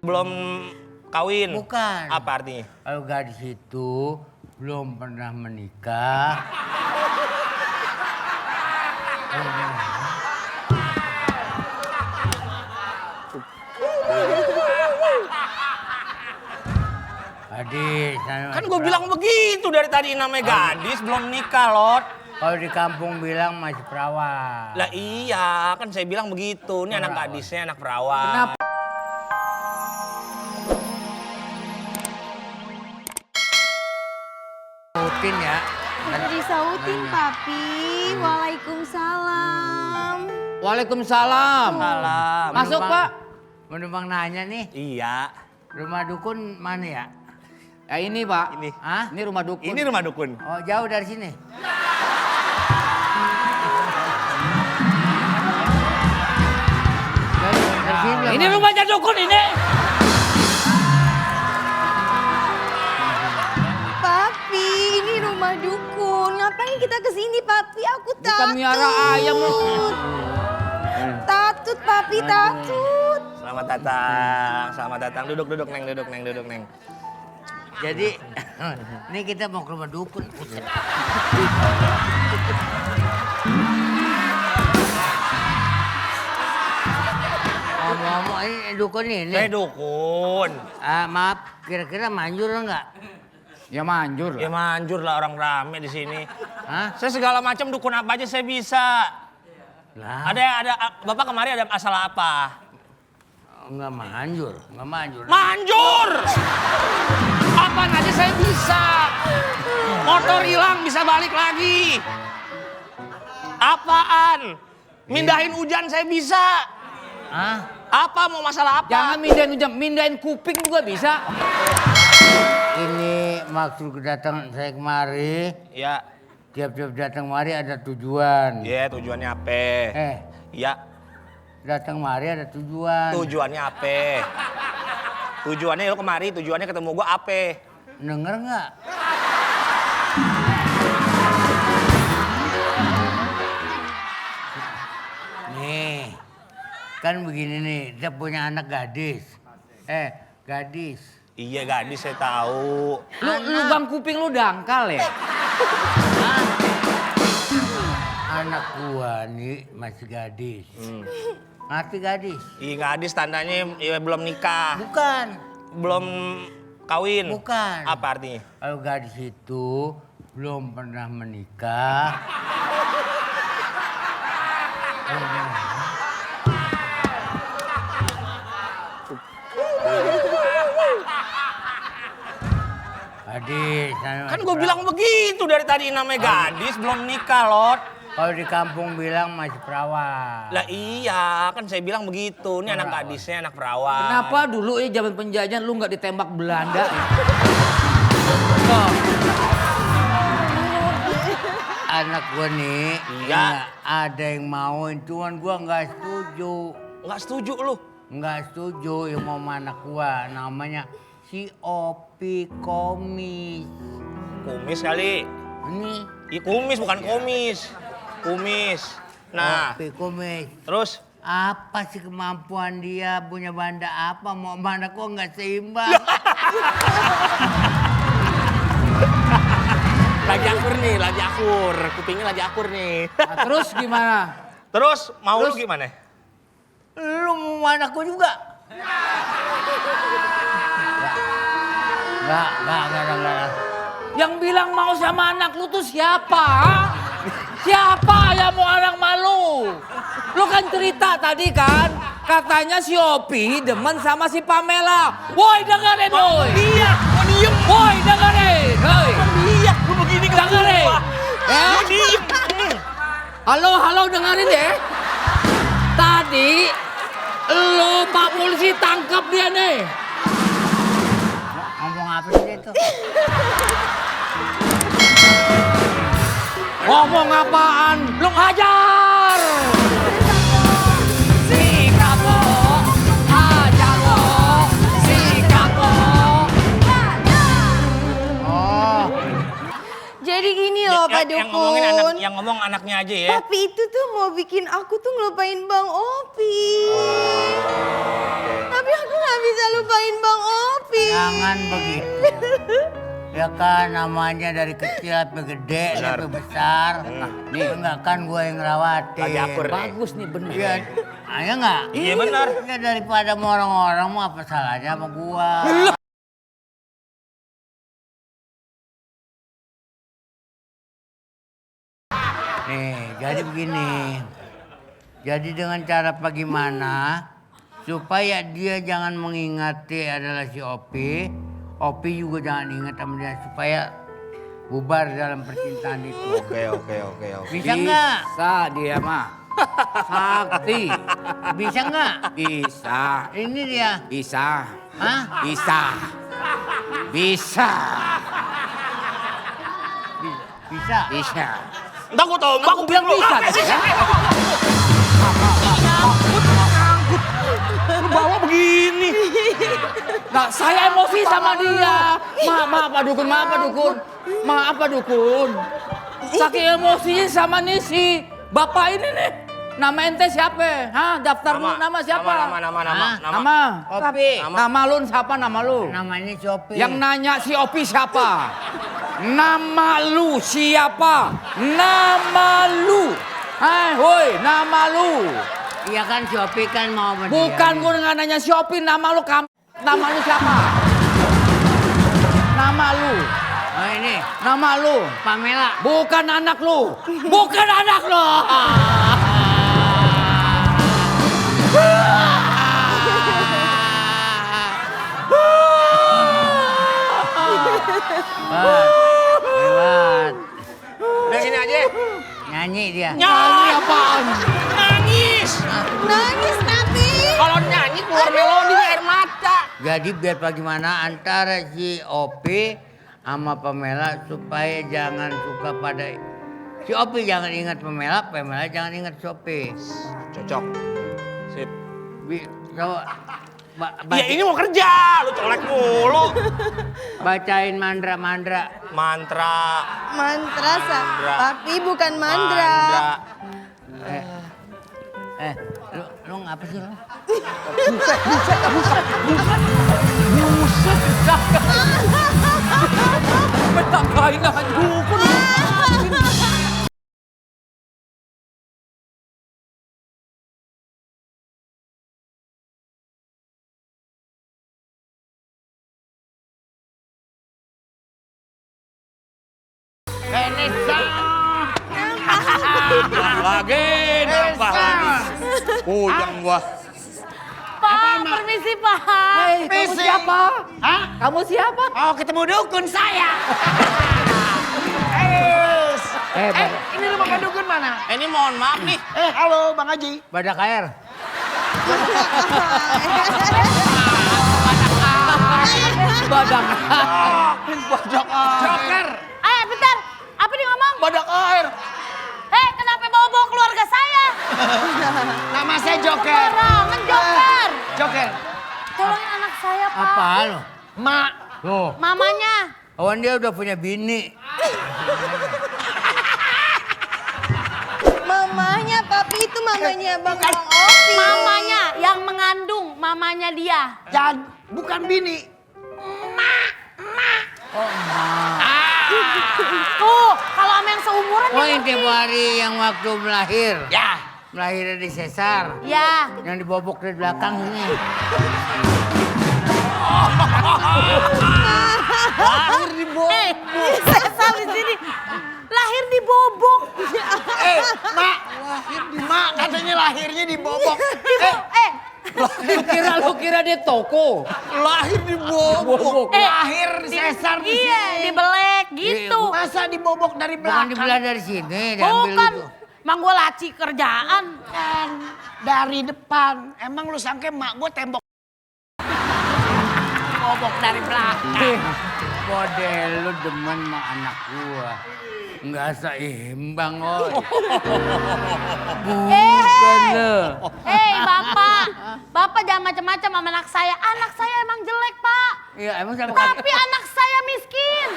belum kawin. Bukan. Apa artinya? Kalau gadis itu belum pernah menikah. Gadis. Kan gue bilang begitu dari tadi, namanya gadis belum nikah, Lot. Kalau di kampung bilang masih perawan. Lah iya, kan saya bilang begitu. Ini anak gadisnya, anak perawan. Kenapa? Sautin ya. Udah disautin, Papi. Waalaikumsalam. Waalaikumsalam. Salam. Masuk, Pak. Menumpang nanya nih, Iya. rumah dukun mana ya? Ini Pak, Ini. Hah? ini rumah dukun. Ini rumah dukun. Oh, jauh dari sini. Dari sini Ini rumahnya dukun ini. Papi, ini rumah dukun. Ngapain kita kesini, Papi? Aku Bukan takut. miara ayam loh. Takut, Papi, takut. Selamat datang, selamat datang. Duduk, Neng. Jadi, ini kita mau ke rumah dukun. Buset. Ngomong-ngomong, ini dukun ini. Saya dukun. Maaf, kira-kira manjur enggak? Ya manjur Ya lah. manjur lah, orang rame di sini. Hah? Saya segala macam dukun apa aja saya bisa. Lah, Ada Bapak kemarin ada masalah apa? enggak manjur, enggak manjur. Manjur! Apaan aja saya bisa. Motor hilang bisa balik lagi. Apaan? Mindahin hujan saya bisa. Hah? Apa mau masalah apa? Jangan mindahin hujan, mindahin kuping juga bisa. Ini maksud kedatangan saya kemari, Ya, tiap-tiap datang kemari ada tujuan. ya tujuannya apa? Ya, Datang kemari ada tujuan. tujuannya apa? Tujuannya lo kemari, tujuannya ketemu gua apa? Denger nggak? Nih, kan begini nih, dia punya anak gadis. Gadis. Iya gadis saya tahu. Lubang kuping lu dangkal ya? Anak gua nih masih gadis. Ngerti gadis? Iya gadis tandanya ya, belum nikah, Bukan. belum kawin. Bukan. Apa artinya? Kalau gadis itu belum pernah menikah. Gadis. Kan gue bilang begitu dari tadi, namanya gadis belum nikah, Lot. Kalau di kampung bilang masih perawan. Lah iya, kan saya bilang begitu. Ini anak gadisnya, anak perawan. Kenapa dulu ya zaman penjajahan lu nggak ditembak Belanda? Tuh. Anak gua nih, Iya. nggak ada yang mauin, cuman gua nggak setuju. Nggak setuju lu? Nggak setuju yang mau sama anak gua, namanya si Opi Komis. Kumis kali. Ini Iya kumis, bukan komis. Kumis. Nah, Opi Komis. terus? Apa sih kemampuan dia, punya banda apa, mau sama anak gua nggak seimbang. Lagi akur nih, lagi akur. Kupingnya lagi akur nih. Nah, terus gimana? Terus mau lu gimana? Lu mau sama anak gua juga? Enggak. Yang bilang mau sama anak lu tuh siapa? Ha? Siapa yang mau anak malu? Lu kan cerita tadi kan, katanya si Opi demen sama si Pamela. Woi dengerin woi. Iya, gua diem. Woi dengerin. Hei. Iya, lu begini ke Dengerin. gua. Ya? Gua diem. Halo dengerin ya. Tadi lu Pak Polisi tangkap dia nih. Ngomong apa sih itu? Ngomong apaan? Lu hajar! Si kapo, hajar lo, si kapo. Oh, Jadi gini loh, Pak Yang ngomongin Dukun. yang ngomong anaknya aja ya. Papi itu tuh mau bikin aku tuh ngelupain Bang Opi. Tapi aku nggak bisa lupa ngapain Bang Opi? Jangan begitu. Ya kan namanya dari kecil sampai gede sampai besar. Nih enggak kan gue yang ngerawatin. Lagi akur nih. Bagus nih bener. Iya, ya enggak? Iya benar. Ya daripada mau orang-orang mau apa salahnya sama gua. Nih, jadi begini. Jadi dengan cara bagaimana supaya dia jangan mengingati adalah si Opi, Opi juga jangan ingat sama dia supaya bubar dalam percintaan itu. Oke. Bisa nggak? Bisa dia mah. Sakti. Bisa nggak? Bisa. Ini dia. Bisa. Hah? Bisa. Bisa. Bisa. Bisa. Entar gue tombak, Aku bilang bisa. Lu bawa begini. Nah, saya emosi sama dia. Maaf Pak Dukun, maaf Pak Dukun. Maaf Pak Dukun. Saking emosinya sama nih si bapak ini nih. Nama ente siapa? Hah? Daftar dulu nama siapa? Nama. Opi. Nama lu siapa nama lu? Namanya si Opi. Yang nanya si Opi siapa? Nama lu siapa? Nama lu. Hai, woi, nama lu. Iya kan si Opi kan mau sama dia. Bukan gue nggak nanya si Opi, nama lu nama lu siapa? Nama lu. Oh ini, Nama lu. Pamela. Bukan anak lu. Bukan anak lu. Lewat. Udah gini aja. Nyanyi dia. Nyanyi apaan? Nangis. Nangis tapi. Kalau nyanyi keluar melodi air mata. Jadi biar bagaimana antara si Opi sama Pamela supaya jangan suka pada si Opi jangan ingat Pamela, Pamela jangan ingat si Opi. Cocok. Sip. Coba Ya ini mau kerja, lu colek mulu. bacain mandra-mandra. Mantra. Mantra, Mandra. tapi bukan mandra. Lu ngapa sih lu? Betakain akan dukun. Nambah lagi. Puyeng gua. Pak, permisi Pak. Hei, kamu siapa? Hah? Kamu siapa? Oh, ketemu dukun saya. Ini rumah Pak Dukun mana? Ini mohon maaf nih. Halo Bang Haji. Badak air. Badak. Joker. Bentar. Apa dia ngomong? Badak air. Kenapa bawa-bawa keluarga saya? Nama saya Joker. Barangan Joker. Joker. Tolongin anak saya, Pak. Apa lu? Mak. Tuh, Mamanya. kawan dia udah punya bini. Mamanya, tapi itu mamanya Bang Opi. Mamanya yang mengandung, mamanya dia. Bukan bini. Tuh, kalau sama yang seumuran Oh dia yang tiap hari yang waktu melahir. Ya. Melahirnya di sesar. ya. Yang dibobok dari belakang ini. Lahir di bawah. Sesar di sini. Lahir di bobok. Mak. Lahir di mak. Katanya lahirnya di bobok. Lu kira dia toko. Lahir di bobok. Lahir sesar di Iya, sini. dibelek gitu. Masa dibobok dari Bukan belakang? dibelah dari sini, diambil Bukan. itu. Mang gue laci kerjaan. Kan dari depan. Emang lu sangka mak gue tembok. Bobok dari belakang. Model lu demen sama anak gua. Nggak seimbang, oi. Bukan lu. Bapak. Bapak jangan macam-macam sama anak saya. Anak saya emang jelek, Pak. Iya, emang sama Tapi anak saya miskin.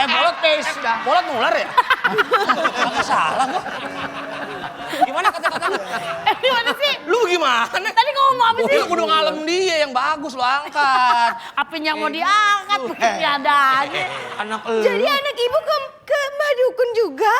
Bolot pes. Bolot nular ya? Gak salah gua. Gimana kata-kata? Gimana sih? Lu gimana? gimana? Tadi ngomong apa sih? Aku udah ngalem dia yang bagus lo angkat. Apanya mau diangkat, begini ada aja. Anak lu. Jadi anak ibu ke Mbak Dukun juga.